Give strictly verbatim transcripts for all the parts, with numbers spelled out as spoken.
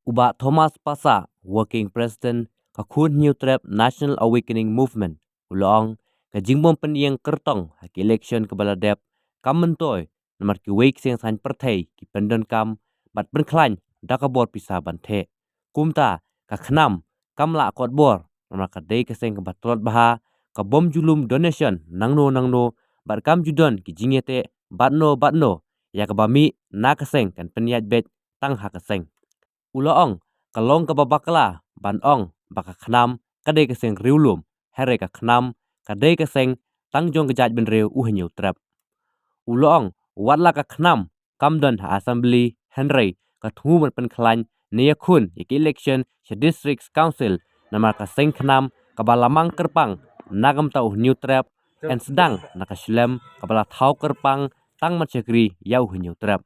U Bah Thomas Passah, Working President ka Khun Hynñiewtrep National Awakening Movement, u la ong ka jingbym pynïeng kyrtong ha ki election kaba la dep kam myntoi, namar kiwei ki seng saiñ pyrthei ki pyndonkam bad pynkhlaiñ da ka bor pisa ban theh. Kumta ka KHNAM kam lah kot bor, namar ka dei ka seng kaba tlot bha, ka bym ju lum donation nangno nangno, bad kam ju don ki jingïateh bad no bad no, ïa kaba mih na ka seng kan pynïaid beit tang ha ka seng. U la ong ka long kaba bakla ban ong ba ka KHNAM ka dei ka seng riewlum, hynrei ka KHNAM ka dei ka seng tang jong ka jaitbynriew u Hynñiewtrep. U la ong wat la ka KHNAM kam don ha Assembly, hynrei ka thmu ban pynkhlaiñ ne ïakhun ïa ki election sha District Council, namar ka seng KHNAM kaba la mang kyrpang na ka bynta u Hynñiewtrep, kan sdang na ka shlem kaba la thaw kyrpang tang ban shakri ïa u Hynñiewtrep.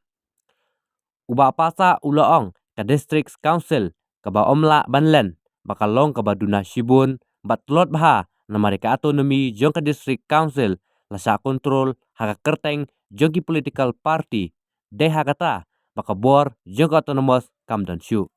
U Bah Passah u la ong ka District Council kaba ym lah ban len, ba ka long kaba duna shibun bad tlot bha, namar ïa ka autonomy jong ka District Council la shah kontrol ha ka kyrteng jong ki political party. Dei ha kata ba ka bor jong ka autonomous kam don shuh.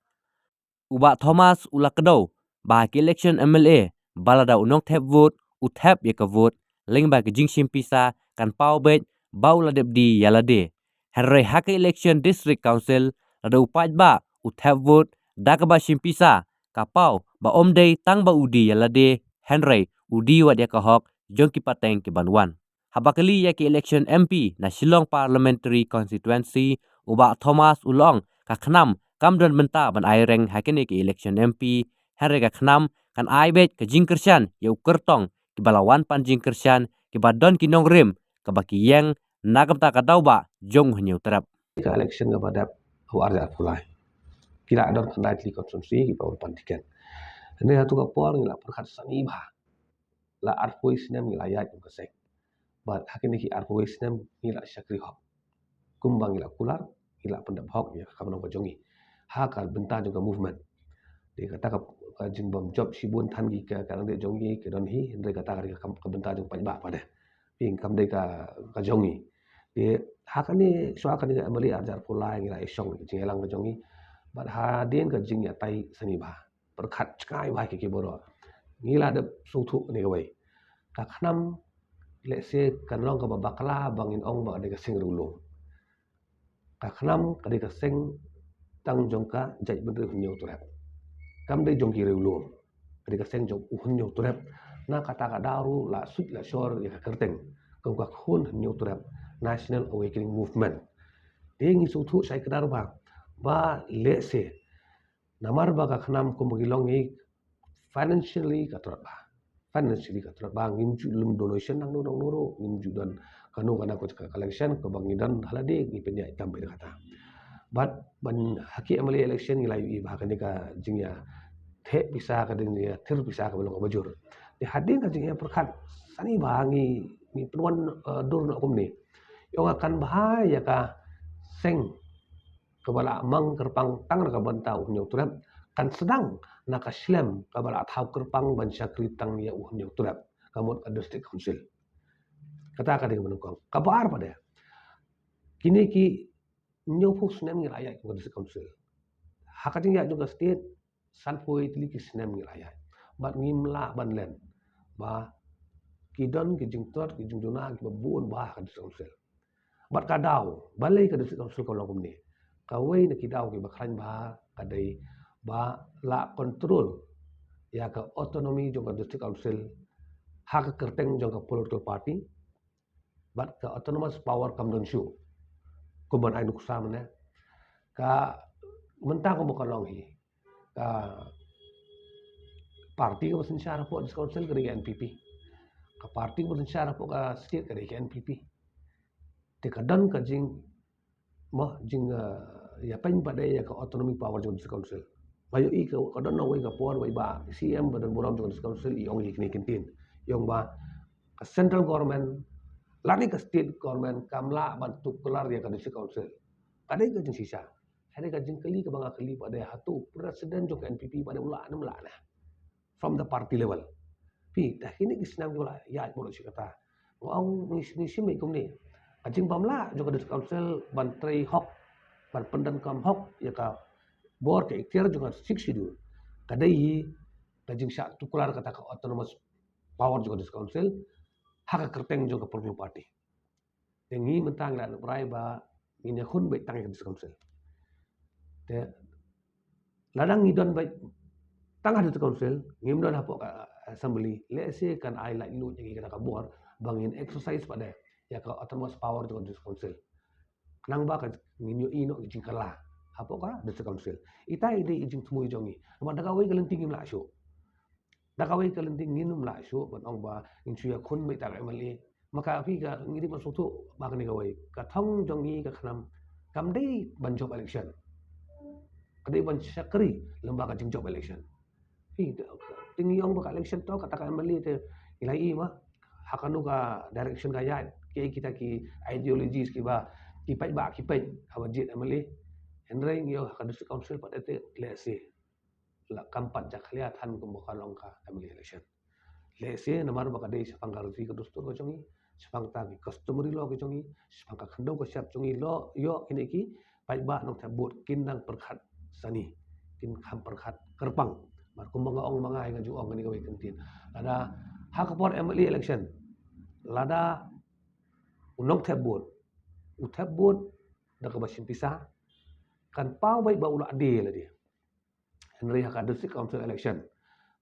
U Bah Thomas u la kdew ba ha ki election MLA, ba lada u nongthep vote u thep ïa ka vote lyngba ka jingshim pisa, kan paw beit ba u la dep die ïa lade. Hynrei ha ka election District Council, lada u paidbah u thep vote da kaba shim pisa, ka paw ba ym dei tang ba u die ïa lade, hynrei u die wat ïa ka hok jong ki pateng ki ban wan. Haba kylli ïa ki election MP na Shillong Parliamentary Constituency, u Bah Thomas u la ong ka KHNAM kam don bynta ban ai reng ha kine ki election MP, hynrei ka KHNAM kan ai beit ka jingkyrshan ïa u kyrtong kiba la wan pan jingkyrshan, kiba don ki nongrim kaba ki ïeng na ka bynta ka daw ba jong u Hynñiewtrep. Ka election kaba dep ha u arhajar arphew lai, ki la don khyndai tylli constituency kiba wan pan tiket. Hynrei ha tu ka por ngi la pyrkhat sani bha, la arphew snem ngi la ïaid kum ka seng. Bad ha kine ki arphew snem ngi la shakri hok. Kumba ngi la kular, ngi la pyndep hok ïa ka kamram ka jong ngi ha ka bynta jong ka movement. Te kata ka, ka jingbym jop shibun than ki ka, ka ryngkat jong ngi ka don hi, hynrei kata ka dei ka kam, ka bynta jong paidbah pat de. Phi, kam dei ka, ka jong ngi. Te ha kane, shuwa kane ka MLA arhajar arphew lai ngi la ïashong ka jingïalang ka jong ngi. Bad hadien ka jingïatai sani bha, pyrkhat jngai bha ïa ki baroh, ngi la dep sngewthuh kane kawei. Ka KHNAM lehse kan long kaba bakla ba ngin ong ba ka dei ka seng riewlum. Ka KHNAM ka dei ka seng tang jong ka jaitbynriew Hynñiewtrep, kam dei jong ki riewlum. Ka dei ka seng jong u Hynñiewtrep. Na kata ka daw ruh la suit la shor ïa ka kyrteng kum ka Khun Hynñiewtrep National Awakening Movement. Te ngi sngewthuh shai kdar bha ba lehse namar ba ka KHNAM kumba ki long ngi, financially ka tlot bha. Financially ka tlot bha, ngim ju lum donation nangno nangno ruh, ngim ju don kano kano ka collection, kaba ngi don ha lade ngi pynïaid kam beit da kata. Bad ban ha ki MLA election ngi la ïohi ba kane ka jingïatheh pisa, ka jingïathir pisa kaba long kaba jur. Te hadien ka jingïapyrkhat sani bha ngi, ngi pynwan, eh, dur noh kumne. Ïa nga kan bha ïa ka seng kaba la mang kyrpang tang na ka bynta u Hynñiewtrep, kan sdang na ka shlem kaba la thaw kyrpang ban shakri tang ïa u Hynñiewtrep, ka mut ka District Council. Kata ka dei kaba nyngkong. Kaba ar pat de, kine ki hynñiewphew snem ngi la ïaid kum ka District Council. Ha ka jingïaid jong ka state, sanphew tylli ki snem ngi la ïaid. Bad ngim lah ban len ba ki don ki jingtlot, ki jingduna kiba bun bha ha ka District Council. Bad ka daw, balei ka District Council ka long kumne? Kawei na ki daw kiba khlaiñ bha ka dei ba la control ïa ka autonomy jong ka District Council ha ka kyrteng jong ka political party, bad ka autonomous power kam don shuh. Kumban ai nuksa mynne, ka mynta kumba ka long hi, ka party kaba synshar hapoh District Council ka dei ka NPP. Ka party kaba synshar hapoh ka state ka dei ka NPP. Te ka don ka jing, mo, jing, eh, ïapeiñ pat de ïa ka autonomy power jong District Council. Ba ïohi ka, ka don uwei ka por ba i Bah CEM ba don burom jong District Council i ong ïa kine ki ktien. I ong ba ka central government lane ka state government kam lah ban tuklar ïa ka District Council. Ka dei ka jingshisha. Ka dei ka jingkylli kaba nga kylli pat de, hato president jong ka NPP pat de u lah ne em lah ne from the party level? Phi, te kine ki snem kiba la ïaid baroh shi katta, nga ong ngi, ngi shim beit kumne. Ka jingbym lah jong ka District Council ban trei hok, ban pyndonkam hok ïa ka bor, ka ikhtiar jong ka Sixth Schedule ka dei hi ka jingshah tuklar kata ka autonomous power jong ka District Council ha ka kyrteng jong ka political party. Te ngi mynta ngi la rai ba ngin ïakhun beit tang ïa ka District Council. Te lada ngi don beit tang ha District Council, ngim don hapoh ka Assembly, lehse kan ai laitluid ïa ngi kata ka bor ba ngin exercise pat de ïa ka autonomous power jong ka District Council. Khnang ba ka ngin ïohi noh ki jingkylla hapoh ka District Council. Ita i dei i jingthmu jong ngi. Namar da kawei ka lynti ngim lah shuh. Da kawei ka lynti ngim lah shuh ban ong ba ngin shu ïakhun beit tang ïa ka M L A. Ma ka phi ka ngi dei ban sngewthuh ba kane kawei ka thong jong ngi ka KHNAM kam dei ban jop election. Ka dei ban shakri lem bad ka jingjop election. Phi te ngi ong ba ka election to kata ka M L A te ngi la ïohi ma ha kano ka direction ka ïaid, kiei kita ki ideologies kiba ki paidbah ki peit haba jied M L A. Hynrei ngi ong ha ka District Council pat te lehse la kam pat jakhlia than kumba ka long ka M L A election. Lehse namar ba ka dei shaphang ka riti ka dustur ka jong ngi, shaphang kata ki customary law ka jong ngi, shaphang ka khyndew ka shyiap jong ngi, lo ïoh kine ki paidbah nongthep vote kin nang pyrkhat sani, kin kham pyrkhat kyrpang. Namar kumba nga ong ma nga, nga ju ong kane kawei ka ktien. Lada ha ka por M L A election, lada u nongthep vote u thep vote da kaba shim pisa, kan paw beit ba u la die lade. Hynrei ha ka District Council election,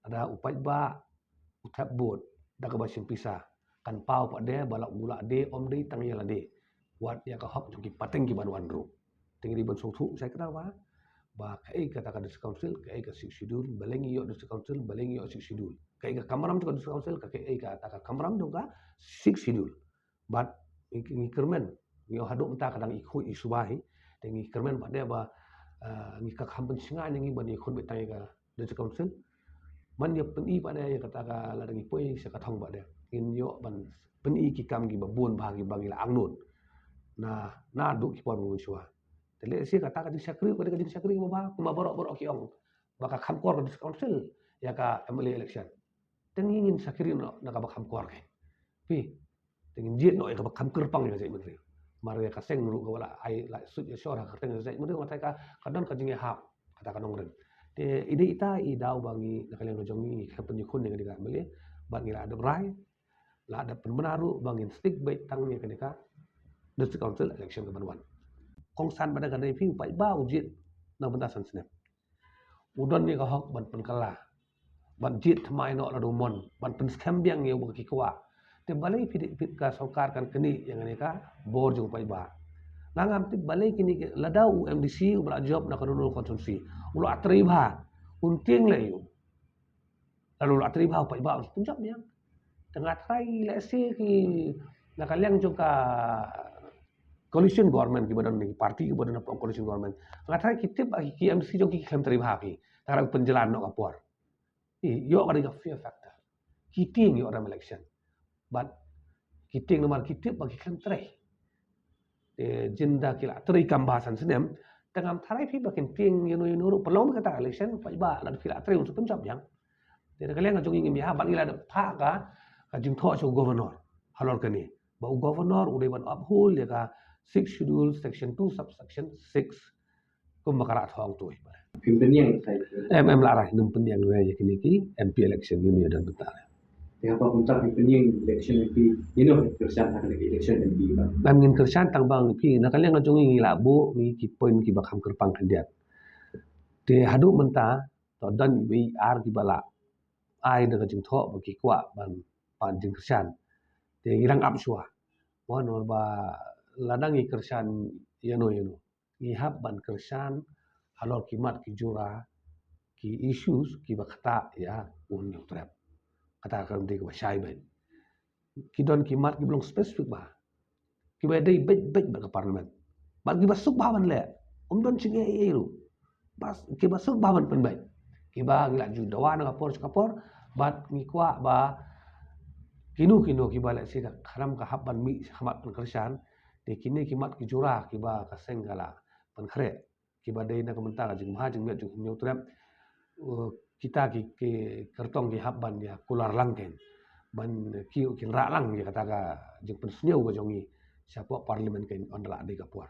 lada u paidbah u thep vote da kaba shim pisa, kan paw pat de ba la u la die, ym dei tang ïa lade, wat ïa ka hok jong ki pateng kiban wan ruh. Te ngi dei ban sngewthuh shai kata ba, ba kaei kata ka District Council, kaei ka Sixth Schedule, balei ngi ïoh District Council, balei ngi ïoh Sixth Schedule, kaei ka kamram jong ka District Council, kaei kata ka kamram jong ka Sixth Schedule. Bad ngi, ngi kyrmen, ngi ong haduh mynta ka dang i khuid i suba hi. Te ngi kyrmen pat de ba, eh, ngi ka kham pynshngaiñ ngi ban ïakhun beit tang ïa ka District Council. Man ïa pyni pat de ïa kata ka, lada ngi poi sha ka thong pat de, ngin ïoh ban pyni ki kam kiba bun bha kiba ngi la angnud na, naduh ki por mynshuwa. Te lehse kata ka jingshakri ka dei ka jingshakri kaba bha, kumba baroh baroh ki ong ba ka kham kor ka District Council ïa ka M L A election. Te ngi ngin shakri noh na kaba kham kor kein. Phi, te ngin jied noh ïa kaba kham kyrpang ïa ka jaitbynriew. Namar ïa ka seng ruh kaba la ai, la suit ïa shor ha ka kyrteng ka jaitbynriew, nga tharai ka, ka don ka jingïahap kata ka nongrim. Te i dei ita i daw ba ngi na ka liang ka jong ngi, ngi khlem pynïakhun ïa kane ka M L A, bad ngi la dep rai, la dep pynbna ruh ba ngin stick beit tang ïa kane ka District Council election kaban wan. Kongsan pat de ka dei phi, u paidbah u jied na bynta san snem. U don ïa ka hok ban pynkylla, ban jied thymmai noh lada u mon, ban pynskhem biang ïa uba ki kwah. Te balei phi dei, phi, ka sorkar kan knieh ïa kane ka bor jong u paidbah? Nga ngam tip balei kine ki, lada u M D C uba la jop na kano kano constituency u la trei bha, un tieng leh ïa u. Lada u la trei bha u paidbah un sa pynjop biang. Te nga tharai lehse ki na ka liang jong ka coalition government kiba don, ki party kiba don hapoh coalition government, nga tharai ki tip ba ki M D C jong ki khlem trei bha phi, tang ba pynjlan noh ka por. Ïoh ka dei ka fear factor. Ki tieng ïoh rem election. Bad ki tieng namar ki tip ba ki khlem trei. Te jin da ki la trei kam bha san snem, te ngam tharai phi ba kin tieng ïano ïano ruh, pynlong kata election, paidbah lada phi la trei un sa pynjop biang. Te na ka liang ka jong ngi ngim ïahap, bad ngi la dep phah ka, ka jingthoh sha u governor halor kane, ba u governor u dei ban uphold ïa ka Sixth Schedule, section two, subsection six, kumba ka la thoh hangto. Phim pynïeng, em, em lah rai, ngim pynïeng ïa kine ki M P election, ngim ïa don bynta. Te haba kumta phi pynïeng election M P, ïano phi kyrshan ha kane ka election M P ba? Em, ngin kyrshan tang ba phi, na ka liang ka jong ngi ngi la buh ngi ki point kiba kham kyrpang khyndiat. Te haduh mynta to don iwei ar kiba la ai da ka jingthoh ba ki kwah ban pan jingkyrshan. Te ngi dang ap shuwa. Mo, namar ba lada ngi kyrshan ïano ïano, ngi hap ban kyrshan halor ki mat ki jura, ki issues kiba ktah ïa u Hynñiewtrep. Kata ka dei kaba shai beit. Ki don ki mat kiba long specific bha, kiba dei beit beit bad ka parliament, bad kiba suk bha ban leh. Um don jingeh ei ei ruh. Bas, kiba suk bha ban pynbeit, kiba ngi la ju dawa na ka por sha ka por. Bad ngi kwah ba kino kino kiba lehse ka KHNAM ka hap ban mih sha khmat ban kyrshan, te kine ki mat ki jura kiba ka seng ka la pynkhreh, kiba dei na ka bynta ka jingbha jingmiat jong u Hynñiewtrep, uh, kita ki, ki kyrtong ki hap ban ïa kular lang kein, ban ki, kin rah lang ïa kata ka jingpynsngew ka jong ngi shapoh parliament kein, ynda la dei ka por.